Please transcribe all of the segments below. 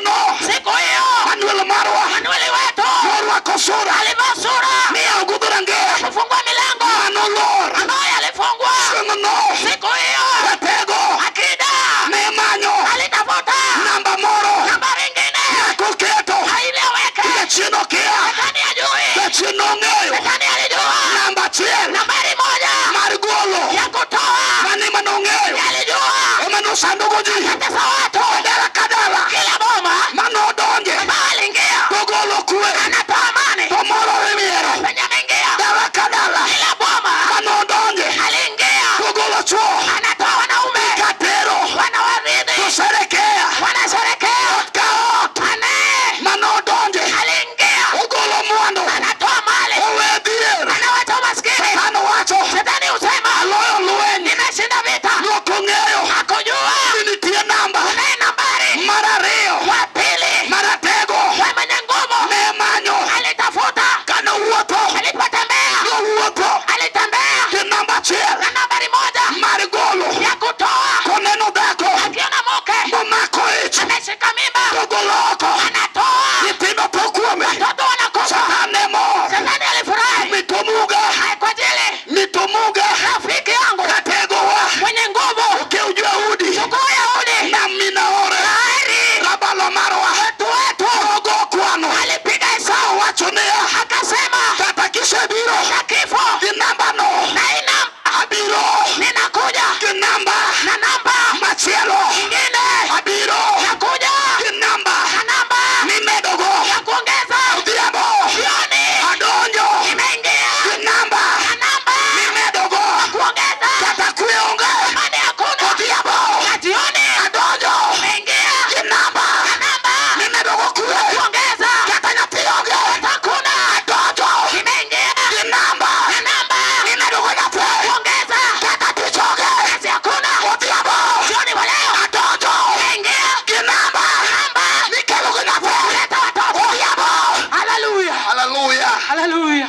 Chieng'no Siku hiyo Manuel marwa Manueli wetu norwako sura alivaa sura miyawo go dhorangeye kufungua milango manolor. ambayo yalifungwa. Chieng'no Siku hiyo ratego akida ne manyo alitafuta namba moro nambari ingine koketo aileweke. jachien okia. Shetani ajui, Jachien nong'eyo shetani alijua namba achiel nambari moja mar golo ya kutoa, mane manong'eyo alijua ema nosandogo ji pesa watu dala ka dala kila boma manodonje ambao aliingia togolo kwe anatoa amani to moro imiero penye ameingia dala ka dala kila boma manodonje aliingia togolo chwo anatoa wanaume katero wanawaridhi tosherekea wanasherekea ot ka ot anaye manodonje aliingia ogolo mwandu anatoa mali owe dhier. anawacha umaskini. Satan wacho Shetani husema aloyo lweny nimeshinda vita, nokong'eyo hakujua ni nitie namba kunaye nambari mar ariyo wa pili maratego wa mwenye nguvu ne manyo alitafuta kanowuotho alipotembea nowuotho alitembea gi namba achiel na nambari moja mar golo ya kutoa. koneno dhako Akiona mke momako ich ameshika mimba, togolo oko anatoa nyithindo tho kuome. watoto wanakufa. Satan ne mor. Shetani alifurahi Mitomuga kwa ajili mitomuga rafiki yangu rategowa mwenye nguvu, okew Joudi chukua Yahudi nam minaore bahari rabalo marwa watu wetu nogo kwano alipiga Esau owacho niya akasema, kata kisebiro na kifo gi nambano na hii namba abiro ninakuja gi namba na namba machielo ingine, abiro nakuja gi namba na namba mimedogo ya kuongeza. odhiambo Jioni adonjo nimeingia gi namba na namba mimedogo kuongeza, kata kwe onge amani hakuna. odhiambo Na jioni adonjo nimeingia gi namba na namba mimedogo kwe kuongeza, kata nyathi onge hakuna. adonjo Nimeingia gi namba na namba mimedogo nyathi kuongeza, kata tich onge kazi hakuna. odhiambo Jioni wa leo adonjo nimeingia gi namba namba mikelo gi nyathi kuleta watoto. odhiambo. Haleluya, Haleluya. haleluya.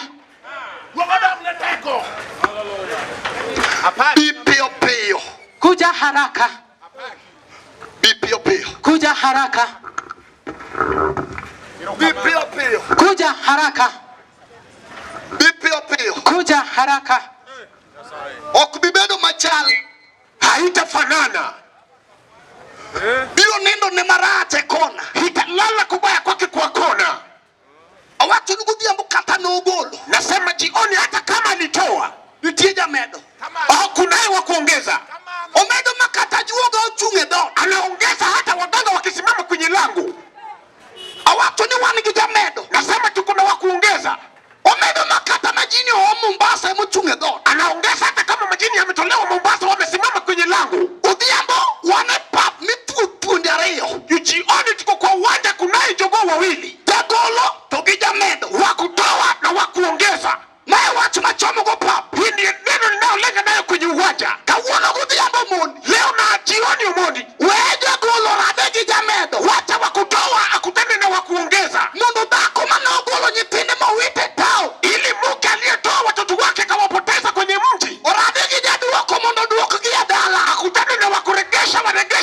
Bi piyo piyo. Kuja haraka, Bi piyo piyo. kuja haraka, Bi piyo piyo. kuja haraka, Bi piyo piyo. kuja haraka. Ok bi bedo machal. Haitafanana, Biro nindo ne marach e kona. italala kubaya kwake kwa kona. Awacho ni godhiambo kata nogolo. Nasema jioni, hata kama alitoa Nitie jamedo. au kunaye wa kuongeza, Omedo ma kata juoga ochung' e dhoot. anaongeza hata waganga wakisimama kwenye lango. Awacho ni wan gi jamedo. Nasema tuko na wa kuongeza, Omedo ma kata majini oom Mombasa emochung' e dhoot. anaongeza hata kama majini yametolewa Mombasa, wamesimama kwenye lango. Odhiambo wan e pap mithuo thuondi ariyo. Jioni tuko kwa uwanja, kunaye jogoo wawili Jagolo to gi jamedo. wa kutoa na wa kuongeza. Mae wach machomo go pap. Hii ndiyo neno ninayolenga nayo kwenye uwanja Kawuono godhiambo mondi. leo na jioni. Omondi, We jagolo rade gi jamedo. wacha wa kutoa akutane na wa kuongeza, Mondo dhako manogolo nyithinde mowit e taon ili mke aliyetoa watoto wake akawapoteza kwenye mji orade gi jaduoko mondo oduokgi e dala. akutane na wakuregesha waregeshe.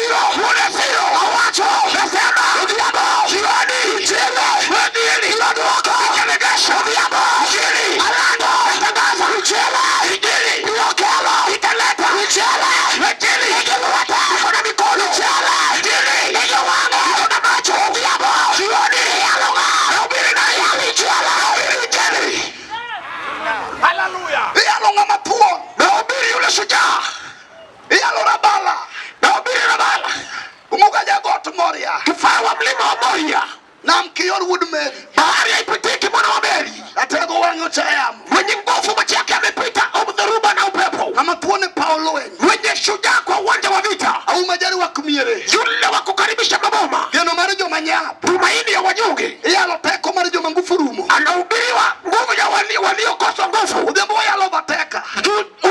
Siro. Kule Siro. Awacho. Nasema. Odhiambo. Jioni. Injili. Injili. Iloduoko. Itarejesha. Odhiambo. Injili. Alando. Natangaza. Injili. Injili. Ilokelo. Italeta. Injili. Injili. Nigi lwete. Iko na mikono. Injili. Injili. Nigi wang'e. Iko na macho. Odhiambo. Jioni. Iyalo ng'a. Nahubiri naye. Iyalo injili. Nahubiri Injili. Iyalo ng'ama thuon. Nahubiri yule shujaa. Iyalo Rabala. Nahubiri Rabala. Umuga jagot Moria. Kifaa wa mlima wa Moria. Nam kiyor wuod Meri. Bahari haipitiki mwana wa Meri. Atego wang'e ochayamo. Mwenye nguvu macho yake amepita dhoruba na upepo. Ng'ama thuon e paw lweny. Mwenye shujaa kwa uwanja wa vita. Auma jarwak miere. Yule wa kukaribisha maboma. Geno mar joma nyap. Tumaini ya wanyonge. Iyalo teko mar joma ngufu rumo. Anahubiriwa nguvu ya waliokosa nguvu. Odhiambo wayalo overtaker.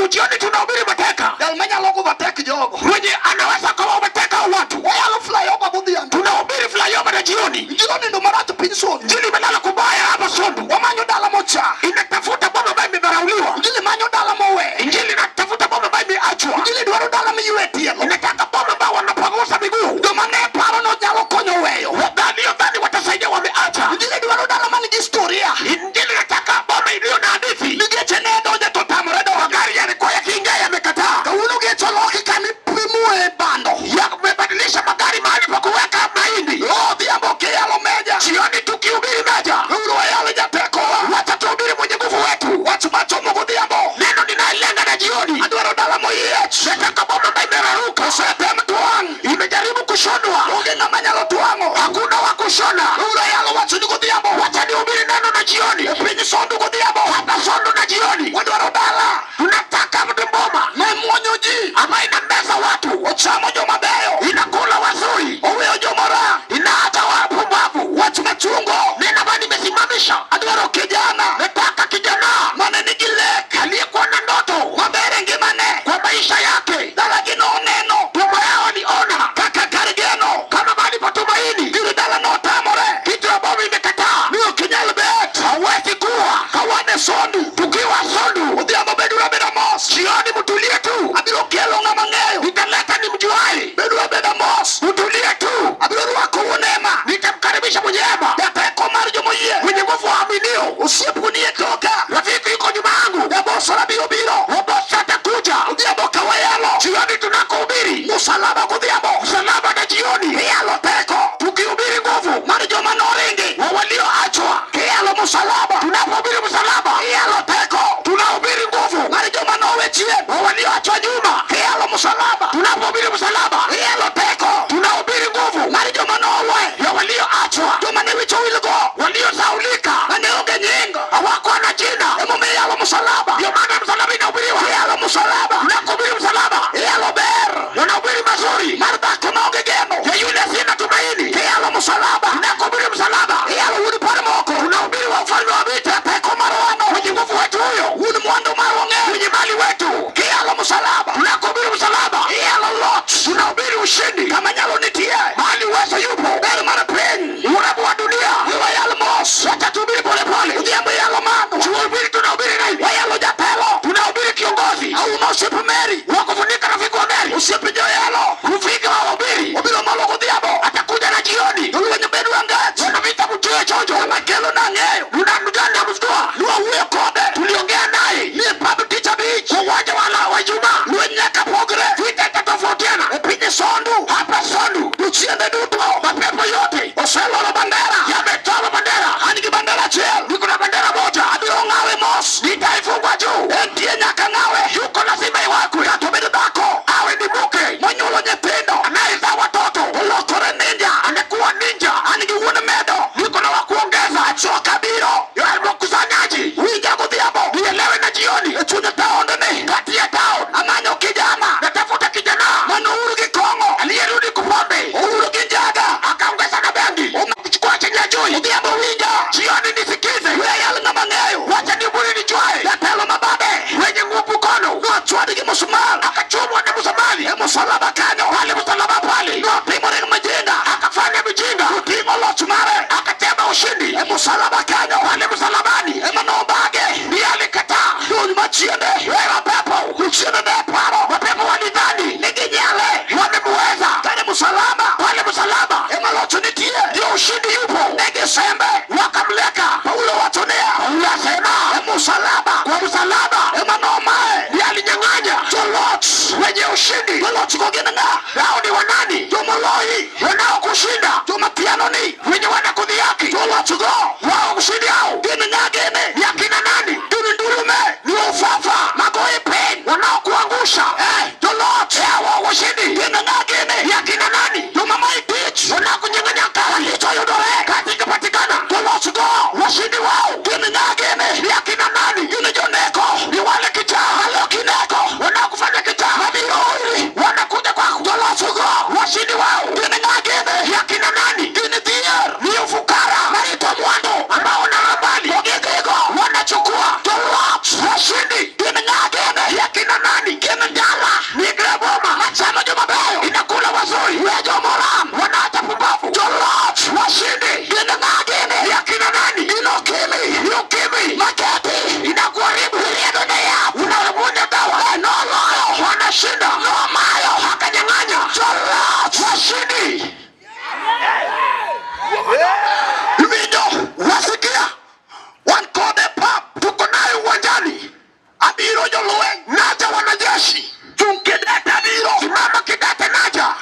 Ujioni tunahubiri mateka. Jal manyalo go overtake jogo. Mwenye anaweza kuwa umeteka hao watu. Wayalo flyover godhiambo. Tunahubiri flyover na jioni. Injili onindo marach piny Sondu. Injili imelala kubaya hapa Sondu. Wamanyo dala mocha. Inatafuta boma ambayo imedharauliwa. Injili manyo dala mowe. Injili inatafuta boma ambayo imeachwa. Injili dwaro dala miywe tielo. Inataka boma ambayo wanapangusa miguu. Joma ne paro no nyalo konyo weyo. Waliodhani watasaidia wameacha. Injili dwaro dala man gi historia. Injili inataka boma iliyo na hadithi. Ni geche ne donje to tamore donjo. Magari yalikuwa yakiingia yamekataa. Kawuono geche oloki kamipimoe bando. Yamebadilisha magari mahali pa kuweka mahindi. Odhiambo kiyalo meja. Jioni tukihubiri meja. Uru wayalo jatekowa. Wacha tuhubiri mwenye nguvu wetu. Wach machomo godhiambo. Neno ninayelenga na jioni. Adwaro dala moyiech. Nataka boma ambayo imeraruka. Osetem twang'. Imejaribu kushonwa. Onge ng'ama nyalo twang'o. Hakuna wa kushona. Uru ayalo wacho ni godhiambo. Wacha nihubiri neno na jioni. E piny Sondu godhiambo. Hapa Sondu na jioni. Wadwaro dala. Tunataka mtu boma Mamuonyo ji. ambayo inameza watu, Ochamo joma beyo. inakula wazuri, Oweyo jomora. inaacha wapumbavu. Wach machungo. Neno ambayo nimesimamisha. Adwaro kijana. Nataka kijana Mane nigi lek. aliyekuwa na ndoto Maber e ngimane. kwa maisha yake. Dalagi noneno. Boma yao aliona Kaka kar geno. kama mahali pa tumaini. Gir dala notamore. Kitu ambayo imekataa Ni ok inyal bet. hawezi kuwa. Ka wan e Sondu. Tukiwa Sondu Odhiambo beduru abeda mos. jioni, mtulie tu. Abiro kelo ng'ama ng'eyo. Nitaleta ni mjuai, Beduru abeda mos. mtulie tu. Abiro rwako wuon hema. Nitamkaribisha mwenye hema, Jateko mar jomoyie. mwenye nguvu waaminio. Osiepu ni e toka. Rafiki yuko nyuma yangu, Jabosora biro biro. Wabosi atakuja. Odhiambo ka wayalo. Jioni tunakohubiri Musalaba godhiambo. msalaba na jioni, Iyalo teko. tukihubiri nguvu Mar joma noringi. wa walioachwa. Kiyalo musalaba. Tunapohubiri msalaba, Iyalo teko. tunahubiri nguvu Mar joma nowe chien. wa walioachwa nyuma. Kiyalo musalaba. Tunapohubiri msalaba, Iyalo teko. tunahubiri nguvu Mar joma nowe. ya walioachwa, Joma ne wich owilgo. waliosaulika, Mane onge nying. hawakuwa na jina. Emomiyo iyalo musalaba. Ndio maana msalaba inahubiriwa. Iyalo musalaba. Tunapohubiri msalaba, Iyalo ber. wanahubiri mazuri Mar dhako maonge geno. ya yule asiye na tumaini. Kiyalo musalaba. Tunapohubiri msalaba, Iyalo wuod par moko. tunahubiri wa ufalme wa vita, Teko mar wano. mwenye nguvu wetu huyo, Wuon mwandu mar wang'eyo. mwenye mali wetu. Kiyalo musalaba. Tunapohubiri msalaba, Iyalo loch. tunahubiri Washindi. Jolochgo gin ng'a? Hao ni wanani? Jomoloyi. Wanaokushinda. Joma pianoni. Wenye wanakudhihaki. Jolochgo. Wao ushindi hao. Gin ng'a gini? Ni akina nani? Gin ndulume. Ni ufafa. Magoyi piny. Wanaokuangusha. Joloch. Hao washindi. Gin ng'a gini? Ni akina nani? Joma mayi tich. Wanaokunyang'anya kazi. Tich oyudore. Kazi ikipatikana. Jolochgo. Washindi wao. Gin ng'a gini? Ni akina nani? Gin joneko. Ni wale kichaa. Maloki neko. Wanaokufanya kichaa. Mabiro iri. Wanakuja kwako. Jolochgo. Washindi wao. Gin ng'a gini? Ni akina nani? Gin dhier. Ni ufukara. Marito mwandu. Ambao wanarabali. To gidhigo. Wanachukua. Joloch. Washindi. Gin ng'a gini? Ni akina nani? Gin ndala. Ni ile boma. Machamo joma beyo. Inakula wazuri. We jomoram. Wanaacha pumbavu. Joloch. Washindi. Gin ng'a gini? Ni akina nani? Gin okimi. Ni ukimwi. Maketi. Inakuharibu. Iriedo ne yath. Unavuja dawa. Noloyo. Wanashinda. Nomayo. Akanyang'anya. Joloch. Washindi. Iwinjo. Wasikia. Wan kode pap. Tuko naye uwanjani. Abiro jolweny. Naja wanajeshi. Chung kidete abiro. Simama kidete naja.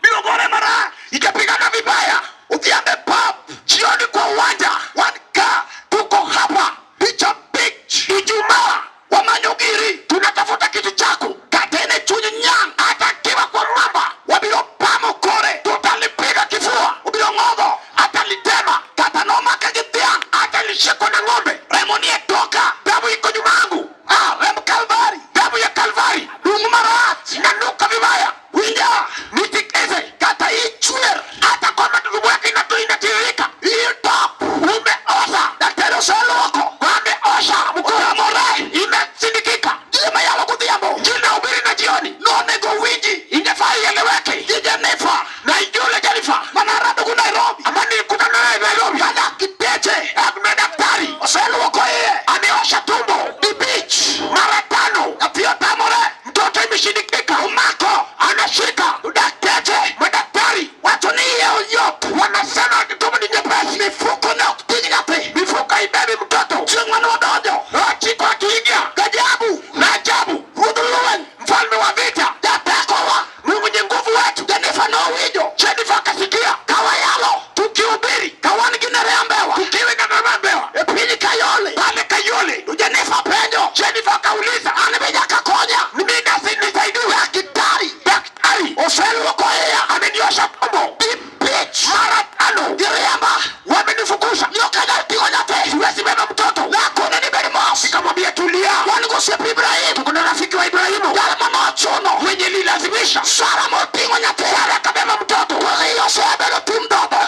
Biro gore marach. Itapigana vibaya. Odhiambo pap. Jioni kwa uwanja. Wan ka. Tuko hapa. Tich abich. Ijumaa. Wamanyo giri. Tunatafuta kitu chako. Kata en e chuny nyang'. Hata akiwa kwa mwamba. Wabiro pamo kore. Tutalipiga kifua. Obiro ng'odho. Atalitema. Kata nomake gi dhiang'. Atalishikwa na ng'ombe. Remo ni e toka. Damu iko nyuma yangu. Ah, remb Kalvari. Damu ya Kalvari. Dung marach. Inanuka vibaya. Winja. Nitikeze. Kata ichwer. Hata kama tumbo yake inatiririka. Itop. Umeoza. Daktari oseluoko. Wameosha mkono. Otamore. Imesindikika. Jii mayalo godhiambo. Jina hubiri na jioni. Nonego winji. Ingefaa ieleweke. Gi Jennifer. Na yule Jennifer Manarado go Nairobi. ambaye nilikutana naye Nairobi. Ka dakteche. Na daktari Oseluoko iye. ameosha tumbo Dibich. mara tano. Nyathi otamore. Mtoto imeshindikika. Omako. Anashika. Dakteche. Madaktari Wacho ni iye oyot. wanasema tumbo ni nyepesi. Mifuko ne ok ting' nyathi. Mifuko haibebi mtoto. Chieng' mane wadonjo. Chiko akiingia Gajabu. na ajabu, Ruodh lweny. mfalme wa vita, Jatekowa. Mungu mwenye nguvu wetu. Jennifer nowinjo. Jennifer akasikia Kawayalo. tukihubiri, Ka wan gi Nerea Mbewa. tukiwa na Nerea Mbewa E piny Kayole. pale Kayole. To Jennifer penjo. Jennifer akauliza, An be nyaka konya. mimi nasi nisaidiwe. Daktari. Daktari Oseluoko iya. ameniosha tumbo Dibich. mara tano, Giriemba. wamenifukuza. Ni ok anyal ting'o nyathi. Siwezi beba mtoto. Nakone ni bed mos. Nikamwambia tulia, Wan gosiep Ibrahim. tuko na rafiki wa Ibrahimu Jal manochuno. mwenye lilazimisha Sara moting'o nyathi. Sara akabeba mtoto. To iye osebedo tim dhodho.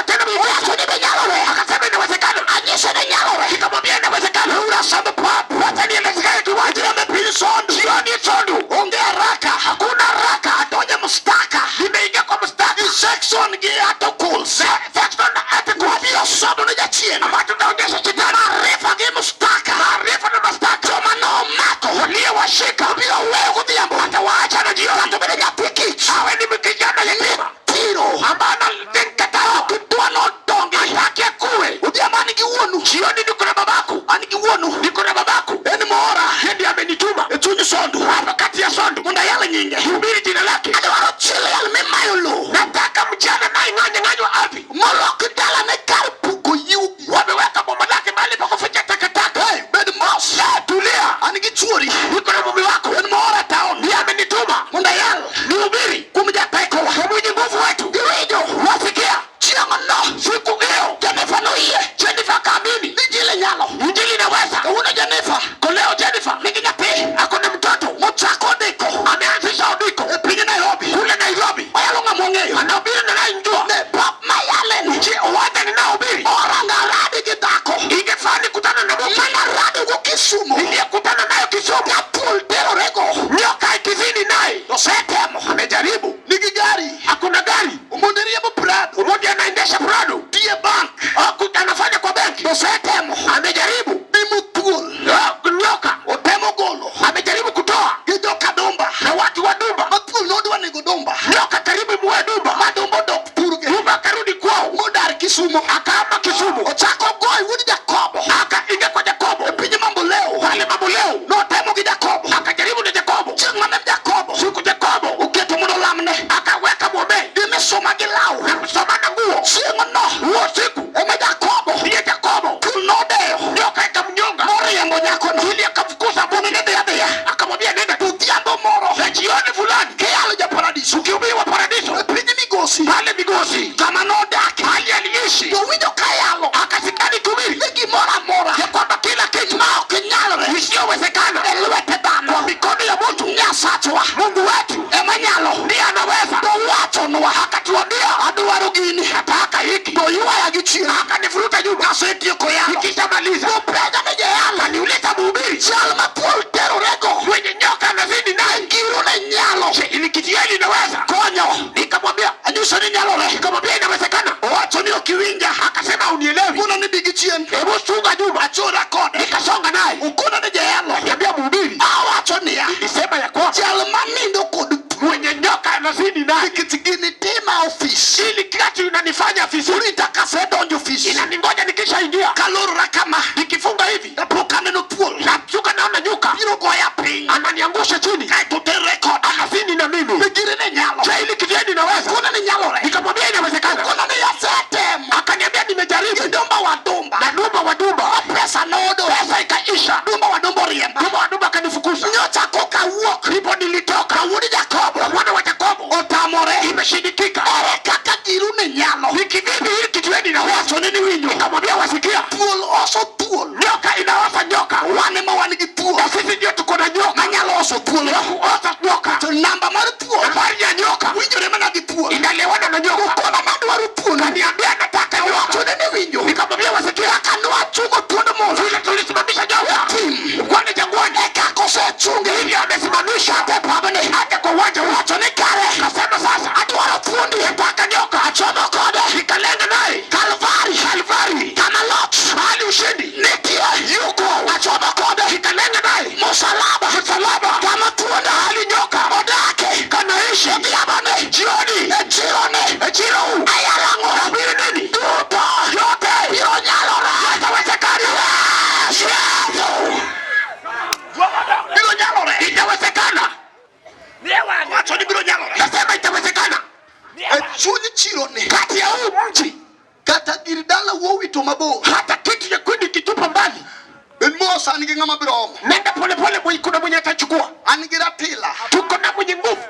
Tena Owacho ni be nyalore. akasema inawezekana. Anyise ni nyalore. Nikamwambia inawezekana. Ura samb pap. Wacha nielezee kiwanja. Odhiambo piny Sondu. Jioni Sondu, Onge haraka. hakuna haraka. Adonjo mstaka. Nimeingia kwa mstari. Gi section gi articles. Section na articles. Wabiro somo ne jachien. Ambayo tunaonyesha shetani. Maarifa gi mstaka. Maarifa na mastaka. Joma nomako. Waliowashika Obiro weyo godhiambo. watawaacha na jioni. Kata obedo nyathi kich. Awe ni kijana yatima Tiro. ambaye anakataa. Ok idwa nodongi. Hataki akue. Odhiambo an gi wuonu. Jioni niko na babaku. An gi wuonu. Niko na babaku. En moora. Yeye ndiye amenituma E chuny Sondu. hapa kati ya Sondu. Mondo ayal nyinge. Hubiri jina lake. Adwaro chi liel mimayo lowo. Nataka mjana naye ng'anya ardhi. Molok dalane kar puko yugi. Wameweka boma lake mahali pa kuficha takataka. Hey, bed mos. Tulia. An gi chuori. Niko na mume wako. En moora e taon. Ndiye amenituma Mondo ayal. nihubiri Kuom jatekowa. kwa mwenye nguvu wetu. Giwinjo. Wasikia Chieng'no. siku hiyo Jennifer noyie. Jennifer akaamini Ni injili nyalo. injili inaweza. Kawuono Jennifer. Kwa leo Jennifer Nigi nyathi. ako na mtoto Mochako ndiko. ameanzisha odiko E piny Nairobi. kule Nairobi, Oyalo ng'ama ong'eyo. anahubiri na nayemjua. Ne pap mayaleni. Je, uwanja ninaohubiri Oranga radi gi dhako. ingefaa nikutana na mke Mana radi go Kisumo. niliyekutana nayo Kisumu, Japul terorego. nyoka ikizini naye Osetemo. amejaribu. Nigi gari. Hakuna gari, Omondi riembo Prado. Omondi anaendesha Prado, Tiye bank. Anafanya kwa benki, Osetemo. amejaribu. Bimo thuol. Nyoka Otemo golo. amejaribu kutoa Gi joka Dumba. na watu wa Dumba, Ma thuol nodwa nego Dumba. nyoka karibu muwe Dumba, Ma Dumba odok thurgi. Dumba akarudi kwao, Modar Kisumo. akahama Kisumu, Ochako goyo wuod Jakobo. akaingia kwa Jakobo E piny Mamboleo. pale Mamboleo, Notemo gi Jakobo. akajaribu na Jakobo. Chieng' mane Jakobo. Siku Jakobo kweli inaweza. Konyo. Nikamwambia, Anyiso ni nyalore. nikamwambia inawezekana. Owacho ni ok iwinja. Akasema unielewi. Ukona ni digi chien. Hebu chunga nyuma. Achora kode. Nikasonga naye. Ukona ni jayalo. Niambia mhubiri. Awacho niya. Nilisema ya kwamba Jal manindo kod mwenye nyoka anazidi naye. nikech gini tima ofis. Ili kitu inanifanya vizuri. Urita kasedonjo ofis. Inaningoja nikishaingia. Kalorora kama. Nikifunga hivi. Apo kaneno thuol. Nashuka naona nyoka. Biro goya piny. Ananiangusha chini. Kaeto te record. Anazidi na mimi. Be gini ni nyalo. Je, ili kitu yenu inaweza? Ukona ni nyalore. Nikamwambia inawezekana. Ukona ni asetemo. Akaniambia nimejaribu. Gi dumba wa dumba. Na dumba wa dumba. Pesa nodo. Pesa ikaisha. Dumba wa dumba oriemba. Dumba wa dumba akanifukuza. Nyocha koka wuok. Ndipo nilitoka. Wuod Jakobo. Mwana wa Yakobo Otamore. imeshindikika. Ere kaka giru ni nyalo. Ni kivipi hili kitu yenu inaweza? Wacho ni niwinjo. Nikamwambia wasikia. Thuol oso thuol. Nyoka inaosa nyoka. Wan ema wan gi thuol. Na sisi ndio tuko na nyoka. Manyalo oso thuol. Kuosa nyoka. To namba mar thuol. Habari ya nyoka Winjore mana gi thuol. inalewana na nyoka. Ukona madwaro thuol. Kaniambia nataka nyoka. Wacho ni niwinjo. Nikamwambia wasikia. Kaka nwachungo thuond mula. Vile tulisimamisha nyoka. Tim. Kwani jangwani. E kaka osechunge. Hivyo amesimamisha. Kata e pabni. Hata kwa uwanja huu. Wacho ni kare. Kasema sasa Adwaro thuondi. nataka nyoka. Achomo kode. Nikalenga naye. Kalvari. Kalvari. Kama loch. Mahali ushindi. Nitie. Yuko. Achomo kode. Nikalenga naye. Musalaba. Msalaba. Kama thuond. Mahali nyoka. Odake. Kanaishi. Odhiambone. Jioni. E chirone. E chiro huu. Ayalang'o. Nahubiri nini? Duto. Yote. Biro nyalore. Yatawezekana. Yesu. Biro nyalore. Itawezekana. Wacho ni biro nyalore. Nasema itawezekana. E chuny chironi. Kati ya huu mji Kata gir dala wuowi to mabor. hata kitu chekundu kitupa mbali, Bed mos an gi ng'ama biro omo. nenda polepole, kuna mwenye atachukua. An gi ratila. Tuko na mwenye nguvu,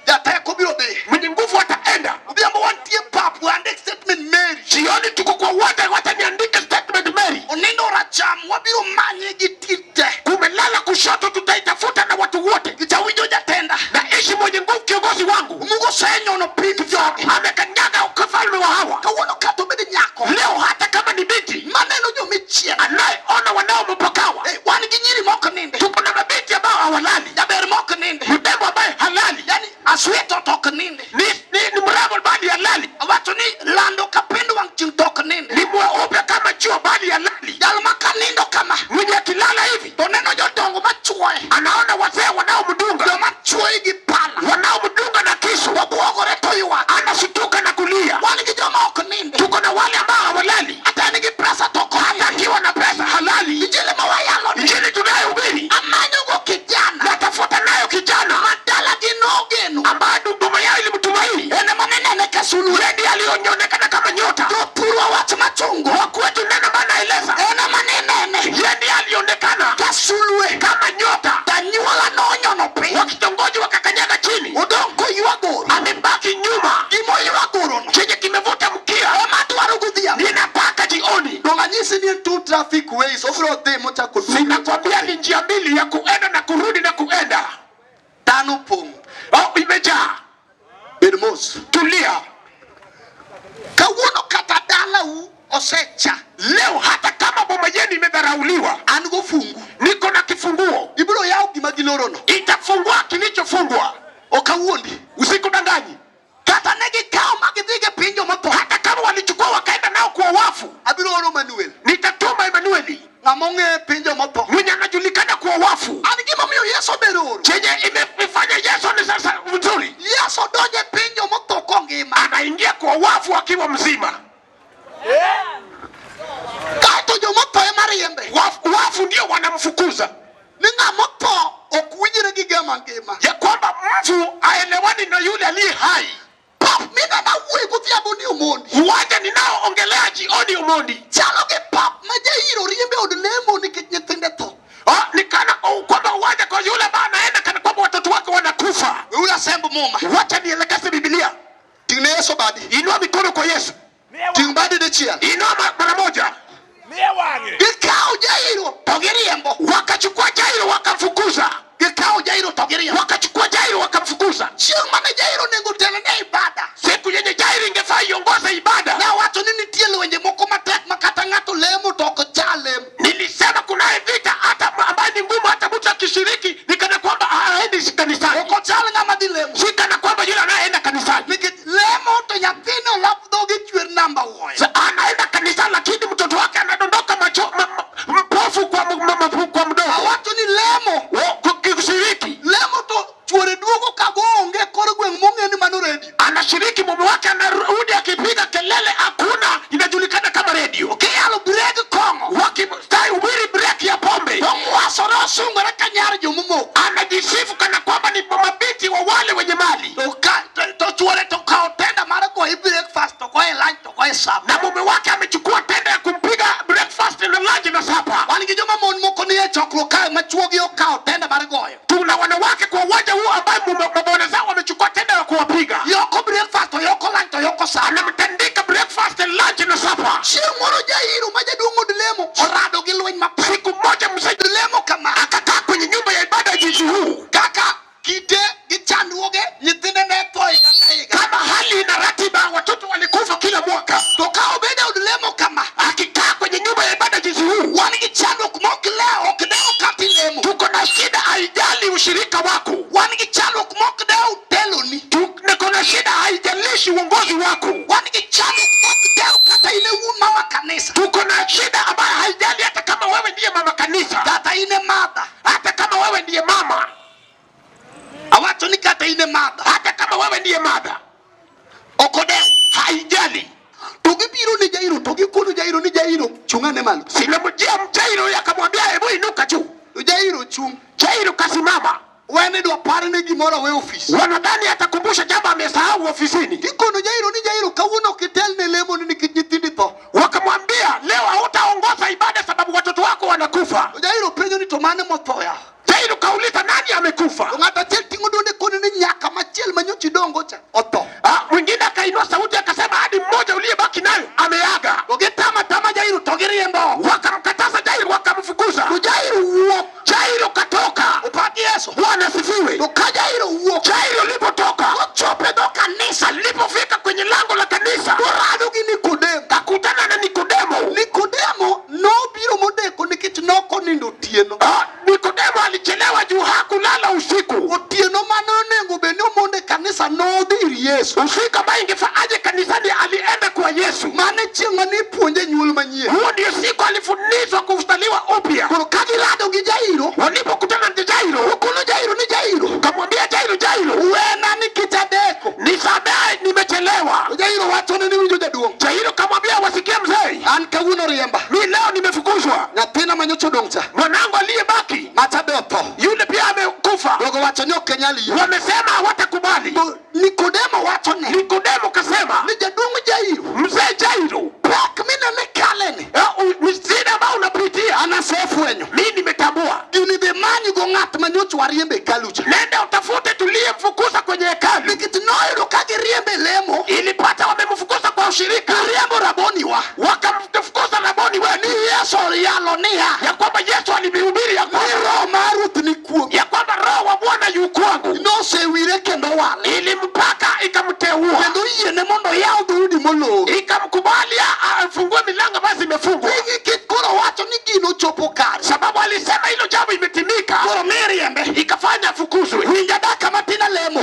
Jateko biro dhi. mwenye nguvu ataenda. Odhiambo wantie pap we andik statement Mary. Jioni tuko kwa uwanja, wacha niandike statement Mary. Onindo racham wabiro manye gi tite. Kumelala kushoto, tutaitafuta na watu wote. Jawinjo jatenda. Na ishi mwenye nguvu, kiongozi wangu Mugo senyono piny jogi. amekanyaga ufalme wa hawa. Kawuono kata obed nyako. Leo hata kama ni binti Maneno jomichiel. anayeona wanaompakawa, Eh, wan gi nyiri mok nindi. tuko na mabinti ambao hawalali, Jaber mok nindi. mrembo ambaye halali, Yani asweto to ok nindi. ni mrembo bali halali, Awacho ni lando kapendo wang' chieng' to ok nindi. ni mweupe kama jua bali halali. Jal ma kanindo kama Mwenye akilala hivi to neno jodongo machuoye. anaona wazee wanaomdunga, Joma chuoye gi pala. wanaomdunga na kisu, To bwogore to ywak. anashtuka na kulia. Wan gi joma ok nindi. Tuko na wale ambao hawalali, Hata en gi pesa to ok hata nindi. akiwa na pesa halali. Injili ma wayalo ni Injili tunayohubiri amanyogo kijana natafuta nayo kijana ma dalagi nogeno. ambaye duduma yao ilimtumaini, En ema ninene ka sulwe. yeye ndiye alionekana kama nyota. Jothurwa wach machungo. Wakwetu neno maana eleza, En ema ninene yeye ndiye alionekana ka sulwe. kama nyota. Tanyuola nonyono piny. Wakitongoji wakakanyaga chini, Odong' koywa goro. amebaki nyuma. Gimoywa gorono. Chenye kimevuta mkia, Ema adwaro godhiambo. ninataka jioni. Dong' anyisi ni en two traffic ways. Obiro dhi mochako duogo. Ninakwambia ni njia mbili ya kuenda na kurudi na kuenda. Dhano pong'. Oh, imejaa. Bed mos. Tulia. Kawuono kata dalau osecha. Leo hata kama boma yenu imedharauliwa, An gofungu. niko na kifunguo, Ibiro yawo gima gilorono. itafungua kilichofungwa. Ok awuondi. Usikudanganyi. Kata ne gikawo ma gidhi go e piny jomotho. Hata kama walichukua wakaenda nao kwa wafu, Abiro oro Manuel. nitatuma Emanueli Ng'ama ong'e piny jomotho. mwenye anajulikana kwa wafu. An gimomiyo Yesu obedo oro. Chenye imefanya Yesu ni sasa mzuri, Yesu donjo e piny jomotho kongima. anaingia kwa wafu akiwa mzima. Kaeto jomotho ema riembe. Wafu ndio wanamfukuza, Ni ng'ama otho ok winjre gi ng'ama ngima. ya kwamba mfu aelewani na yule aliye hai. Pap minena wuoyi godhiambo ni Omondi. Uwanja ninaoongelea jioni Omondi, Chalo gi pap ma Jairo riembe od lemo nikech nyithinde tho. oh, ni kana oh, kwamba uwanja kwa yule ambaye anaenda kana kwamba watoto wake wanakufa. Weuru asemb muma. Wacha nielekeze Biblia. Ting'ne Yesu badi. Inua mikono kwa Yesu, Ting' badi dichiel. inua mara moja. Gikawo Jairo to giriembo. Wakachukua Jairo wakamfukuza, Gikawo Jairo to giriembo. wakachukua Jairo wakamfukuza. Chieng' mane Jairo onego telne e ibada. Siku yenye Jairo ingefaa iongoze ibada, Ne awacho ni nitie lwenje moko matek ma kata ng'ato lemo to ok cha lemo. nilisema kunaye vita hata ambaye ni ngumu, hata mtu akishiriki ni kana kwamba haendi kanisani, Ok ochal ng'ama dhi lemo. si kana kwamba yule Anashiriki, mume wake anarudi akipiga kelele, hakuna inajulikana kama redio. Kiyalo breg kong'o. Wakihubiri break ya pombe, To ng'wasore osungore ka nyar jomomoko. Anajisifu kana kwamba ni mabinti wa wale wenye mali. To ka to chuore to kawo tenda mar goyi breakfast to goye lunch to goye supper. Na mume wake amechukua tenda ya kumpiga breakfast na lunch na supper. Wan gi joma mon moko ni e chokruok kae ma chuogi okawo tenda mar goyo. Tuna wanawake kwa uwanja huu ambaye mabwana zao wamechukua tenda ya kuwapiga. Yoko breakfast to yoko lunch to yoko supper. Anamtandika breakfast and lunch na supper. Chieng' moro Jairo ma jaduong' od lemo orado gi lweny mapek. Siku moja mzee Od lemo kama akakaa kwenye nyumba ya ibada ya jinsi huu, kaka kite gi chandruoge nyithinde ne tho higa ka higa. Kama hali ina ratiba, watoto walikufa kila mwaka. To ka obedo e od lemo kama, Akikaa kwenye nyumba ya ibada jinsi huu, wan gi chandruok mok lew ok dew kata ilemo. Tuko na shida, haijali ushirika wako. Wan gi chandruok mok dew teloni. Tuko na shida, haijalishi uongozi wako. Wan gi chandruok mok dew kata in e wuon mama kanisa. Tuko na shida ambayo haijali hata kama wewe ndiye mama kanisa, Kata in e mother. Hata kama wewe ndiye mama, Awacho ni kata in e mother. Hata kama wewe ndiye mother, Ok odew. Haijali. To gibiro ne Jairo to gikono Jairo ni Jairo chung' ane malo. Sinamjia Jairo akamwambia hebu inuka juu. To Jairo chung'. Jairo kasimama. Wene dwa parne gimoro awe ofis. Wanadhani atakumbusha jambo amesahau ofisini. Gikono Jairo ni Jairo kawuono ok itel ne lemo ni nikech nyithindi tho. Wakamwambia leo hautaongoza ibada sababu watoto wako wanakufa. To Jairo penjo ni to mane motho ya? Jairo kauliza nani amekufa? To ng'ato achiel ting'o duonde kone ni nyaka machiel manyocha idongo cha otho. Ah, mwingine akainua sauti akasema hadi mmoja uliyebaki nayo ameaga. To gitama tama Jairo to giriembo oko. Wakamkataza Jairo wakamfukuza. To Jairo wuok. Jairo katoka. Opak Yesu. Bwana asifiwe. To ka Jairo wuok. Jairo alipotoka, Ochopo e dho kanisa. Alipofika kwenye lango la kanisa, Torado gi Nikodemo. Kakutana na Nikodemo. Nikodemo nobiro modeko nikech nokonindo otieno. Ah, Nikodemo alichelewa juu hakulala usiku. Otieno mane onego bed ni omondo e kanisa nodhi ir Yesu. Usiku ambaye ingefaa aje kanisani alienda kwa Yesu. Mane chieng' mane ipuonje nyuol manyien. Huo ndio siku alifundishwa kuzaliwa upya. Koro ka girado gi Jairo, Walipokutana na Jairo, okono Jairo ni Jairo, kamwambia Jairo, Jairo, wena nikech adeko. Nisamehe nimechelewa. To Jairo wachone ni winjo jaduong'. Jairo kamwambia wasikie mzee, An kawuono riemba. Mi leo nimefukuzwa. Nyathina manyocha odong' cha. Mwanangu aliyebaki, Macha be otho. Yule pia amekufa. Jogo wacho ni ok ginyal yie. Wamesema hawatakubali. To Nikodemo wachone. Nikodemo kasema, Ni jaduong' Jairo, mzee Jairo, pek minene kaleni. Shida ambayo unapitia, An asefwenyo. Mimi nimetambua. Gini dhi many go ng'at manyocha wariembe e hekalu cha. Nenda utafute tuliyemfukuza kwenye hekalu. Nikech noyudo ka giriembe e lemo, Ilipata wamemfukuza kwa ushirika. Giriembo raboni wa. Wakamfukuza raboni wetu. Ni Yesu oyalo niya. Ya kwamba Yesu alihubiri ya kwamba Ni roho mar Ruoth ni kuome. Ya kwamba roho wa Bwana yu kwangu. Nosewire kendo wale. Ilimpaka ikamteua. Kendo oyiene mondo oyaw dhoudi molor. Ikamkubali afungue milango basi imefungwa. Nikech koro wacho ni gino ochopo kare. Sababu alisema hilo jambo imetimika. Koro miriembe. Ikafanya afukuzwe. Winja dakika matin alemo.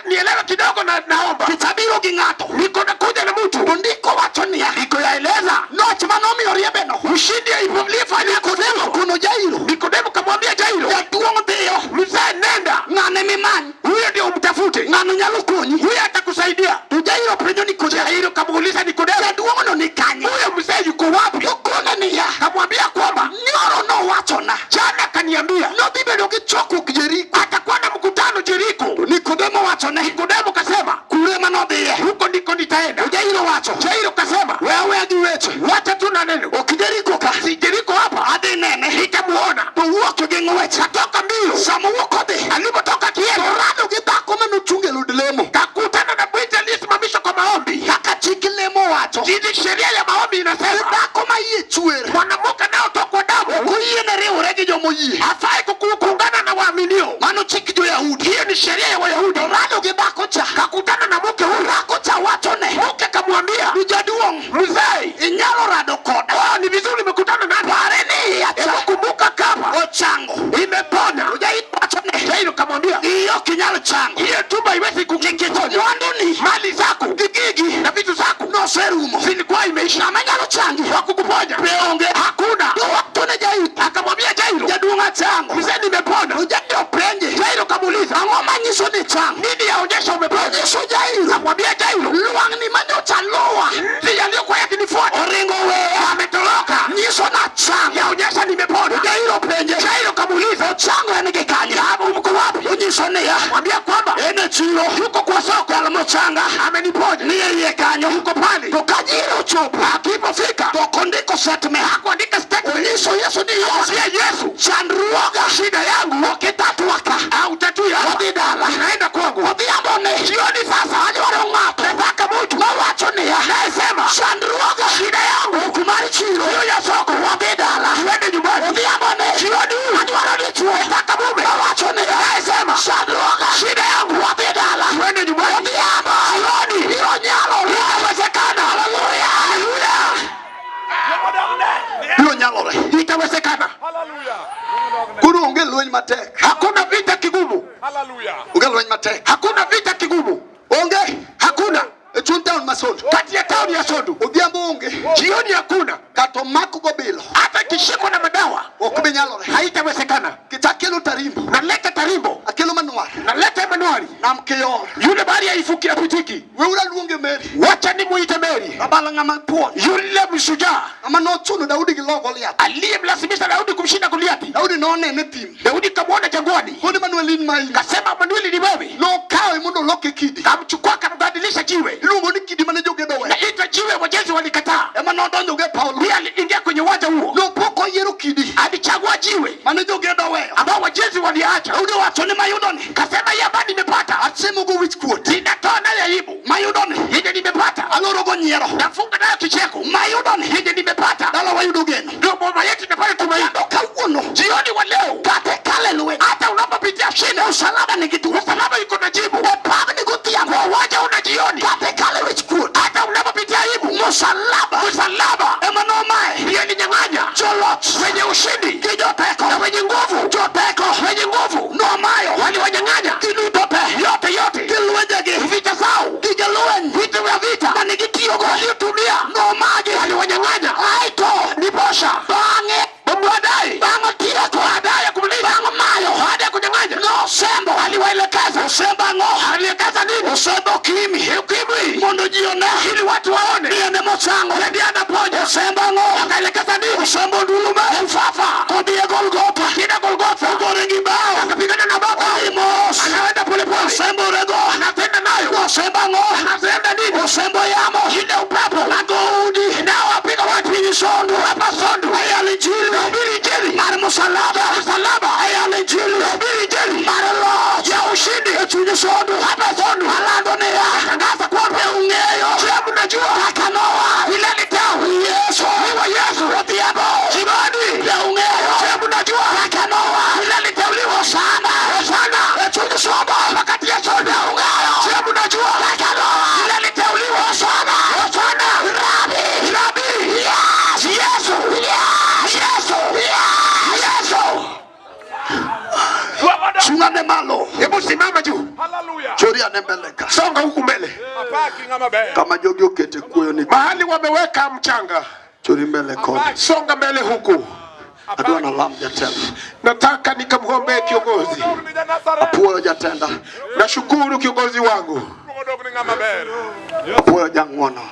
Nielewe kidogo na naomba. Nikech abiro gi ng'ato. Niko nakuja na mtu. To ndiko wacho niya. Ndiko yaeleza. Loch manomiyo riembeno. Ushindi aliyefanya Nikodemo kono Jairo. Nikodemo kamwambia Jairo. Jaduong' dhiyo. Mzee nenda. Ng'ane mimany. Huyo ndio umtafute. Ng'ano nyalo konyi. Huyo atakusaidia. To Jairo penjo Nikodemo. Jairo kamuuliza Nikodemo. Jaduong' no ni kanye? Huyo mzee yuko wapi? Okone niya. Kamwambia kwamba nyoro nowachona. Jana kaniambia. Nodhi bedo gi chokruok Jeriko. Atakuwa na mkutano Jeriko. Nikodemo wachone. Nikodemo kasema kure manodhiye. Huko ndiko nitaenda. To Jairo wacho. Jairo kasema we aweya gi weche. Wacha tu na neno. Ok Jeriko ka. Si Jeriko hapa. Adhi nene. Nitamuona. To wuok gi ng'wech. Katoka mbio. Sama owuok odhi. Alipotoka kienda. To rado gi dhako manochung' e lud lemo. Kakutana na binti aliyesimamishwa kwa maombi. Kaka chik lemo wacho. Jinsi sheria ya maombi inasema. Ni dhako ma iye chwer. Mwanamke anayetokwa damu. Ok oyiene riwre gi jomoyie. Hafai kuungana na waaminio. Mano chik jo-Yahudi. Hiyo ni sheria ya Wayahudi. To rado gi dhako cha. Kakutana na mke huyu. Dhako cha wachone. Mke kamwambia. Ni jaduong'. Mzee. Inyalo rado koda. Oh, ni vizuri umekutana nami. Pare ni iya cha. Hebu kumbuka kama ochango. Imepona. Jairo wachone. Jairo kamwambia. Iyi ok inyal chango. Hiyo tumbo haiwezi Nikech kukuponya. mwanduni. Mali zako. Gi gigi. Na vitu zako. Noserumo. Zilikuwa imeisha. Ng'ama nyalo changi. Wa kukuponya. Be onge. Hakuna. To wachone Jairo. Akamwambia Jairo. Jaduong' achango. Mzee nimepona. To Jairo penje. Jairo kamuuliza. Ang'o manyiso ni ichango? Nini yaonyesha umepona? Onyiso Jairo. Akamwambia Jairo. Mochango en gi kanye? Uko wapi? Onyiso niya, Mwambia kwamba en e chiro. Yuko kwa soko. Jal mochanga Ameniponya. ni e iye kanyo. Yuko pale. To ka jiro ochopo, Akipofika to ok ondiko statement. Hakuandika statement. Onyiso Yesu ni Yesu, Mwambia Yesu, chandruoga shida yangu ok itatua ka. hautatui hapa. Odhi dala. Ninaenda kwangu. Odhiambo ni Jioni sasa adwaro ng'ato nataka mtu mawacho niya, anayesema chandruoga shida yangu ok mar chiro, hiyo ya soko, wadhi dala. Tuende nyumbani. Odhiambo ni Jioni hii adwaro dichuo nataka mume mawacho niya, anayesema chandruoga shida yangu wadhi dala. Tuende nyumbani. Odhiambo Jioni biro nyalore. Itawezekana. Haleluya. Haleluya. Biro nyalore. Itawezekana. Koro onge lweny matek. Hakuna vita kigumu. Onge lweny matek. Hakuna vita kigumu. Onge. Hakuna. E chuny taon ma Sondu. Kati ya tauni ya Sondu. Odhiambo onge. Jioni hakuna. Kata omak go bilo. Hata ikishikwa na madawa Ok bi nyalore. haitawezekana. Kitakelo tarimbo. Naleta tarimbo. Akelo manuar. Naleta Emanueli. Nam kior. Yule bahari haifuki hapitiki. Weuru aluonge Meri. Wacha nimuite Meri. Rabala ng'ama thuon. Yule mshujaa Ng'ama nochuno Daudi gi lo Goliath. aliyemlazimisha Daudi kumshinda Goliathi. Daudi nonene e thim. Daudi kamwona jangwani, Koni Manuel in ma in. kasema Manueli ni wewe. Nokawe mondo oloke kidi. Kamchukua akambadilisha jiwe, Iluongo ni kidi mane jogedo oweyo. naitwa jiwe wajenzi walikataa. Ema nodonjo go e paw Ndiye aliingia kwenye uwanja huo, Nopo koyiero kidi alichagua jiwe mane jogedo oweyo. ambao wajenzi waliacha. Daudi owacho ni mayudoni. Kasema hii ambayo nimepata Asemogo wich kuot. ninatoa nayo aibu, Mayudoni. yenye nimepata Alorogo nyiero. nafunga nayo kicheko, Mayudoni. yenye nimepata Dala wayudo geno. ndio boma yetu inapata tumaini. Kendo kawuono. Jioni wa leo, Kata ikale lweny. hata unapopitia shida, Msalaba nigi tuo. msalaba iko na jibu. E pabni godhiambo. Kwa uwanja una jioni, Kata ikale wich kuot. hata unapopitia aibu, Msalaba. msalaba Ema nomaye. ndiye linyang'anya Joloch. wenye ushindi Gi joteko. na wenye nguvu, Joteko. wenye nguvu Nomayo. waliwanyang'anya Giduto te. yote yote, Gi lwenjegi. vita zao, Gige lweny. vitu vya vita Mane gitiyogo. waliotumia Nomagi. waliwanyang'anya. Aeto. Ndiposha Bang'e. baadaye, Bang' otieko. baadaye ya kumlinda, Bang' mayo. baada ya kunyang'anya, Nosembo. aliwaelekeza. Osembo ang'o? Alielekeza nini? Osembo ukimwi. Ukimwi, Mondo ji one. ili watu waone Ni en emochango. Yeye ndiye anaponya. Osembo ang'o? Akaelekeza nini? Osembo ndulume. Mfafa Kodhi e Golgotha. kina Golgotha, Ogore gi bao. akapigana na baba, Odhi mos. anaenda polepole, Osembo rego. anatenda nayo, Osembo ang'o? anatenda nini? Osembo yamo. Ile upepo Mago udi. nao wapiga watu Piny Sondu. hapa Sondu, Ayalo injili. nahubiri injili Mar musalaba. msalaba, Ayalo injili. nahubiri injili Mar loch. ya ushindi E chuny Sondu. hapa Sondu. Alando niya. Tangaza kwamba Be ung'eyo. je, mnajua Kaka noa. vile nitao Yesu. niwa Yesu Odhiambo. jioni. Be ung'eyo. Je, mnajua Kaka noa. vile niteuliwa Hosana. Hosana E chuny Sondu. wakati ya Sondu. Ung'eyo. Je, mnajua Kaka noa. vile niteuliwa Hosana. Hosana Rabi. Rabi Yes. Yesu Yes. Yesu Yes. Yesu. Chung'ane malo. Hebu simama juu, Chori ane mbele ka. songa huku mbele, Kama jogi okete kuoyo ni mahali wameweka mchanga, chori mbele koni. songa mbele huku. Adwa nalam jatelo. Nataka nikamwombee kiongozi. Apuoyo jatenda. Nashukuru kiongozi wangu, Apuoyo jang'uono.